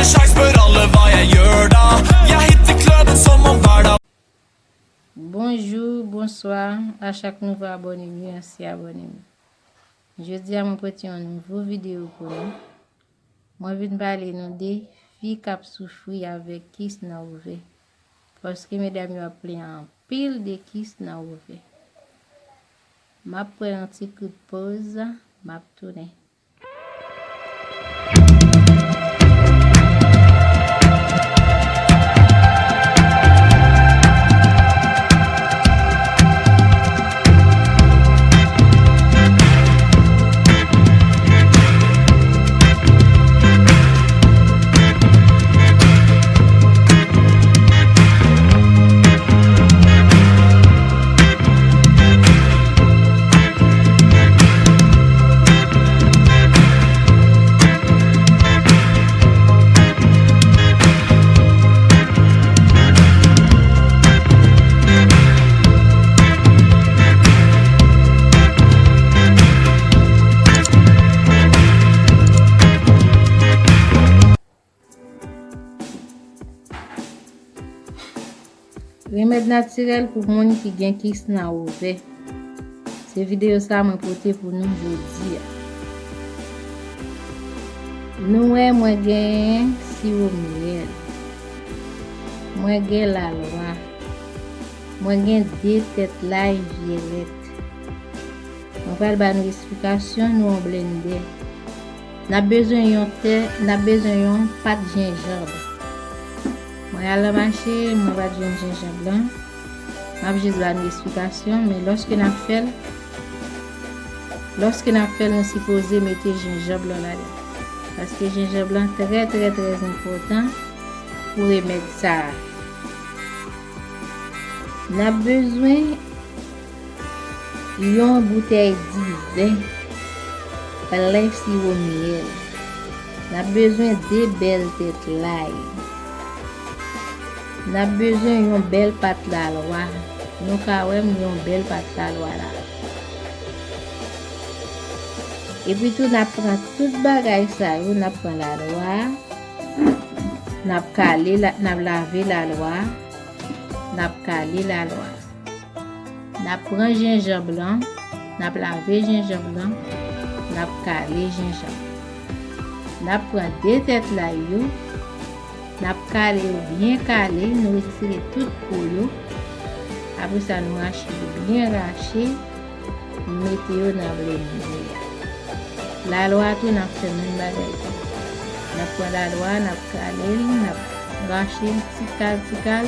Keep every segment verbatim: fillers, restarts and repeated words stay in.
Sjaik spør alle hva jeg gjør da. Jeg hitter kløden som om hver dag. Bonjou, bonswa a chak nouvo abòne m yo, ansyen abòne m yo. Jodi a, mwen pote yon nouvo videyo pou nou. Mwen vin pale nou de fi k ap soufri avèk kis nan ovè. Paske medam yo ap plenyen anpil de kis nan ovè. M ap pran yon ti kout poz, m ap tounen. Remèd natirèl pou moun ki gen kis nan ovè. Se videyo sa mwen pote pou nou jodi a. Nou wè mwen gen siwo myèl. Mwen gen lalwa. Mwen gen de tèt lay vyèlèt. Mwen pral ba nou esplikasyon nou yon blendè. N ap bezwen yon tè, n ap bezwen yon pat jenjanm. Mwen al nan mache, mwen pa t jwenn jenjanm lan. M ap jis ba nou esplikasyon, men lòske n ap fè l, lòske n ap fè l, nou sipoze mete jenjanm lan ladan. Paske jenjanm lan trè, trè, trè enpòtan pou remèd sa a. N ap bezwen yon boutèy diven plen siwo myèl. N ap bezwen de bèl tèt lay. N ap bezwen yon bèl pat lalwa. Nou ka wè m gen yon bèl pat lalwa la. Epi tou, n ap pran tout bagay sa yo, n ap pran lalwa, n ap kale, la- n ap lave lalwa, n ap kale lalwa. N ap pran jenjanm lan, n ap lave jenjanm lan, n ap kale jenjanm. N ap pran de tèt lay yo, n ap kale yo byen kale, nou retire tout po yo. Apre sa, nou rache yo byen rache, nou mete yo nan blendè a. Lalwa tou, n ap fè menm bagay tou. N ap pran lalwa, n ap kale l, n ap rache l ti kal, ti kal,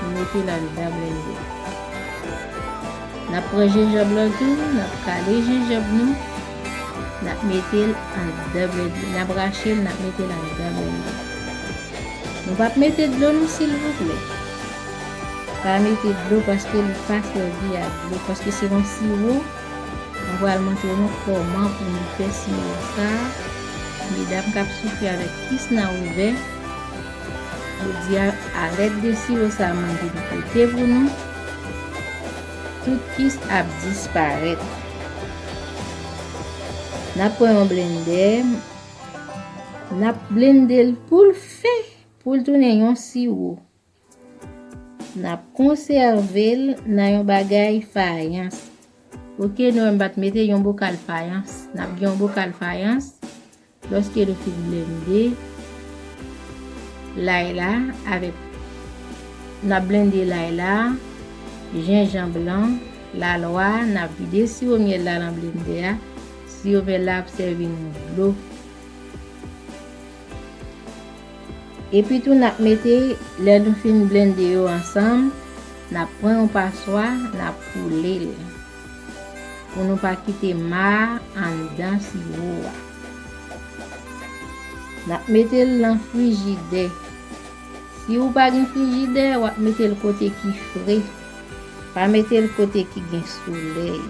nou mete l anndan blendè. N ap pran jenjanm lan tou, n ap kale jenjanm nou, n ap mete l anndan blendè. N ap rache l, n ap mete l anndan blendè. Nou p ap mete dlo non, silvouplè. Pa mete dlo paske li pa sèvi ak dlo, paske se yon siwo. Mwen pral montre nou kòman pou nou fè siwo sa a. Medam k ap soufri avèk kis nan ovè, jodi a, alèd de siwo sa a mwen vin pote pou nou, tout kis ap disparèt. N ap pran yon blendè, n ap blende l pou l fen, pou l tounen yon siwo. N ap konsève l nan yon bagay fayans. Oke, nou menm pa t mete yon bokal fayans. N ap gen yon bokal fayans. Lòske nou fin blende lay la avèk, n ap blende lay la, jenjanm lan, lalwa, n ap vide siwo myèl la nan blendè a. Siwo myèl la ap sèvi nou dlo. Epi tou, n ap mete, lè nou fin blende yo ansanm, n ap pran yon paswa, n ap koule l. Pou nou pa kite ma a anndan siwo a. N ap mete l nan frijidè. Si ou pa gen frijidè, w ap mete l kote ki fre. Pa mete l kote ki gen solèy.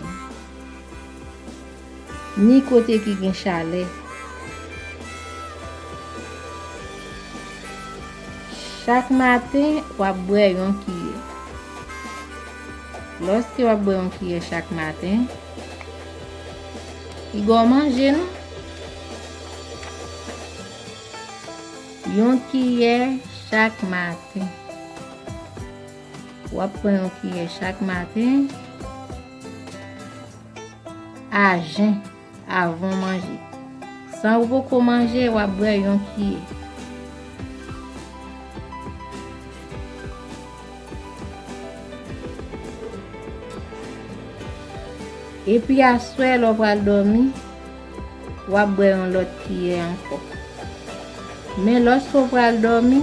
Ni kote ki gen chalè. Chak maten, w ap bwè yon kiyè. Lòske w ap bwè yon kiyè chak maten, piga w manje non. Yon kiyè chak maten. W ap pran yon kiyè chak maten. Ajen, avan w manje. San ou poko manje, w ap bwè yon kiyè. Epi aswè, lè w pral dòmi, w ap bwè yon lòt kiyè ankò. Men lòske w pral dòmi,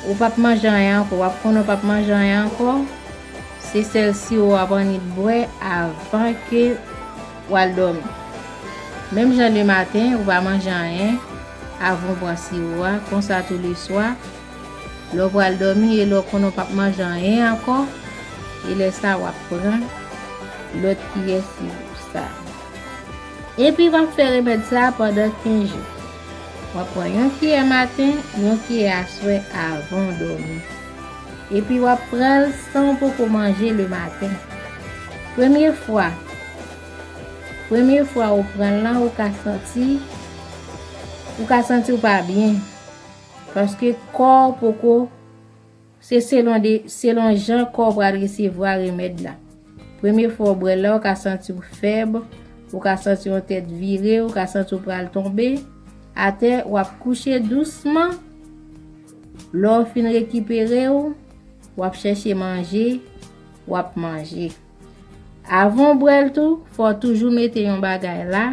ou p ap manje anyen ankò. W ap konnen w p ap manje anyen ankò. Se sèl siwo w ap annik bwè avan ke w al dòmi. Menm jan lematen, ou pa manje anyen avan w pran siwo a. Konsa touleswa, lè w pral dòmi e lè w konnen w p ap manje anyen ankò, e lè sa a w ap pran lòt kiyè siwo sa a. Epi w ap fè remèd sa a pandan kenz jou. W ap pran yon kiyè maten, yon kiyè aswè avan w dòmi. Epi w ap pran l san w poko manje lematen. Premye fwa, premye fwa ou pran l lan, ou ka santi, ou ka santi w pa byen. Paske kò w poko, se selon de, selon jan kò w pral resevwa remèd la. Premye fwa w bwè l la, ou ka santi w fèb, ou ka santi yon tèt vire, ou ka santi w pral tonbe atè, w ap kouche dousman. Lè w fin rekipere w, w ap chèche manje, w ap manje. Avan w bwè l tou, fò w toujou mete yon bagay la.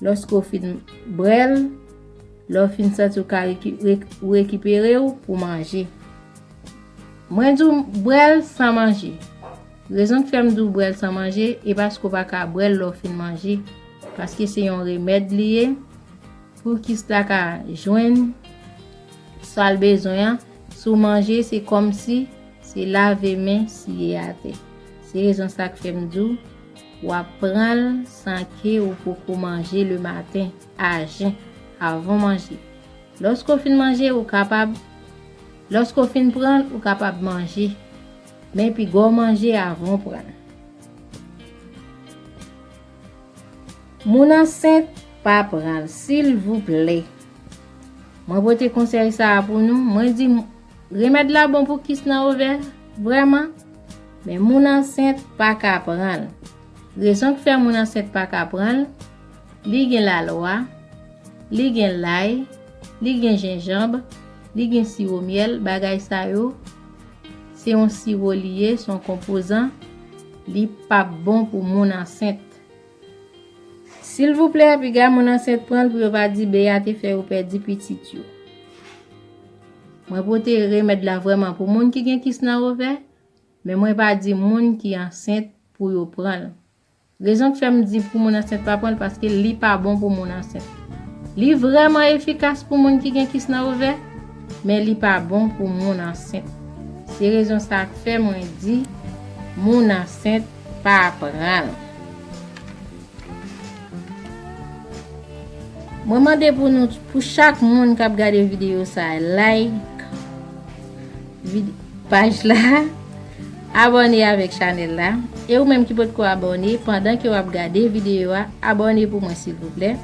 Lòske w fin bwè l, lè w fin santi w ka reki-, rek-, ou rekipere w pou manje. Mwen di w bwè l san manje. Rezon k fè m di w bwè l san manje, e paske w pa ka bwè l lè w fin manje. Paske se yon remèd li ye, pou kis la ka jwenn sa l bezwen an. Si w manje, se kòmsi se lave men siye atè. Se rezon sa k fè m di w, w ap pran l san ke ou poko manje lematen, a jen, avan w manje. Lòske w fin manje, ou kapab, lòske w fin pran l, ou kapab manje. Men pigè w manje avan w pran l. Moun ansent, pa pran l, silvouplè. Mwen pote konsèy sa a pou nou. Mwen di, remèd la bon pou kis nan ovè, vrèman. Men moun ansent pa ka pran l. Rezon k fè moun ansent pa ka pran l, li gen lalwa, li gen lay, li gen jenjanm, li gen siwo myèl, bagay sa yo, se yon siwo li ye, se yon konpozan, li p ap bon pou moun ansent. Silvouplè, piga moun ansent pran l pou yo pa di Bea te fè yo pèdi pitit yo. Mwen pote remèd la vrèman pou moun ki gen kis nan ovè, men mwen pa di moun ki ansent pou yo pran l. Rezon k fè m di pou moun ansent pa pran l, paske li pa bon pou moun ansent. Li vrèman efikas pou moun ki gen kis nan ovè, men li pa bon pou moun ansent. Se rezon sa k fè mwen di moun ansent pa pran l. Mwen mande pou nou, pou chak moun k ap gade videyo sa a, like vid-, paj la, abòne avèk chanèl la. E ou menm ki potko abòne, pandan ke w ap gade videyo a, abòne pou mwen silvouplè.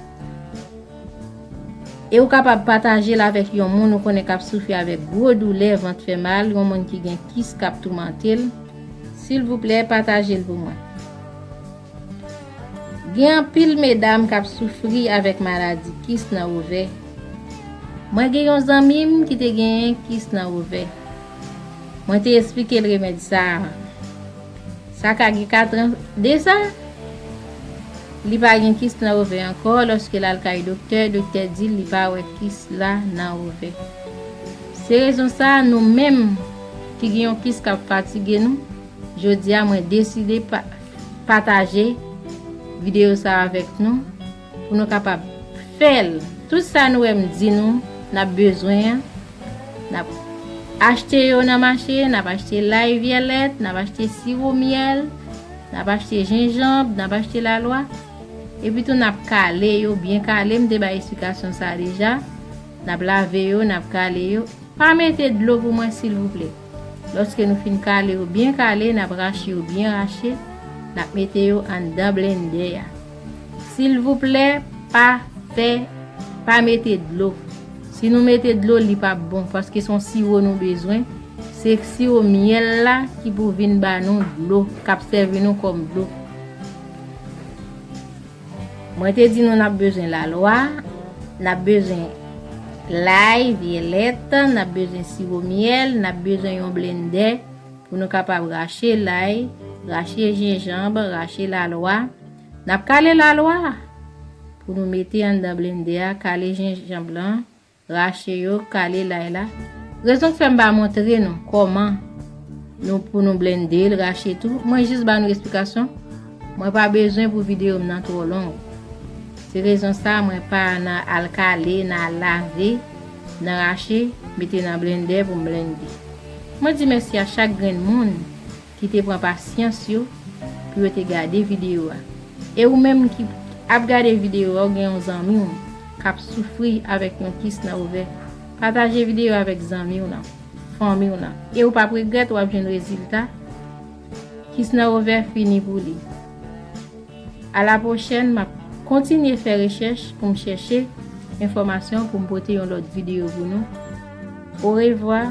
E ou kapab pataje l avèk yon moun ou konnen k ap soufri avèk gwo doulè, vant fè mal, yon moun ki gen kis k ap toumante l. Silvouplè, pataje l pou mwen. Gen anpil medam k ap soufri avèk maladi kis nan ovè. Mwen gen yon zanmi m ki te genyen kis nan ovè. Mwen te esplike l remèd sa a. Sa ka gen katran de sa. Li pa gen kis nan ovè ankò. Lòske l al kay doktè, doktè di l li pa wè kis la nan ovè. Se rezon sa a, nou menm ki gen yon kis k ap fatige nou, jodi a mwen deside pa-, pataje videyo sa a avèk nou, pou nou kapab fè l. Tout sa nou wè m di nou, n ap bezwen an, n ap achte yo nan mache, n ap achte lay vyèlèt, n ap achte siwo myèl, n ap achte jenjanm, n ap achte lalwa. Epi tou n ap kale yo, byen kale, m te bay esplikasyon sa a deja. N ap lave yo, n ap kale yo. Pa mete dlo pou mwen silvouplè. Lòske nou fin kale yo byen kale, n ap rache yo byen rache, n ap mete yo anndan blendè a. Silvouplè, pa fè, pa mete dlo. Si nou mete dlo, li p ap bon, paske se yon siwo nou bezwen. Se siwo myèl la ki pou vin ba nou dlo, k ap sèvi nou kòm dlo. Mwen te di nou n ap bezwen lalwa, n ap bezwen lay, vyèlèt, n ap bezwen siwo myèl, n ap bezwen yon blendè pou nou kapab rache lay, rache jenjanm, rache lalwa. N ap kale lalwa pou nou mete anndan blendè a, kale jenjanm lan, rache yo, kale lay la. Rezon k fè m pa montre nou kòman nou pou nou blende l, rache tou, mwen jis ba nou esplikasyon. Mwen pa bezwen pou videyo m nan twò long. Se rezon sa mwen pa nan al kale, nan al lave, nan rache, mete nan blendè pou m blende. Mwen di mèsi a chak grenn moun ki te pran pasyans yo pou yo te gade videyo a. E ou menm ki ap gade videyo a, ou gen yon zanmi w k ap soufri avèk yon kis nan ovè, pataje videyo a avèk zanmi w lan, fanmi w lan. E ou p ap regrèt, w ap jwenn rezilta. Kis nan ovè fini pou li. A la pwochèn, m ap kontinye fè rechèch pou m chèche enfòmasyon pou m pote yon lòt videyo pou nou. Orevwa.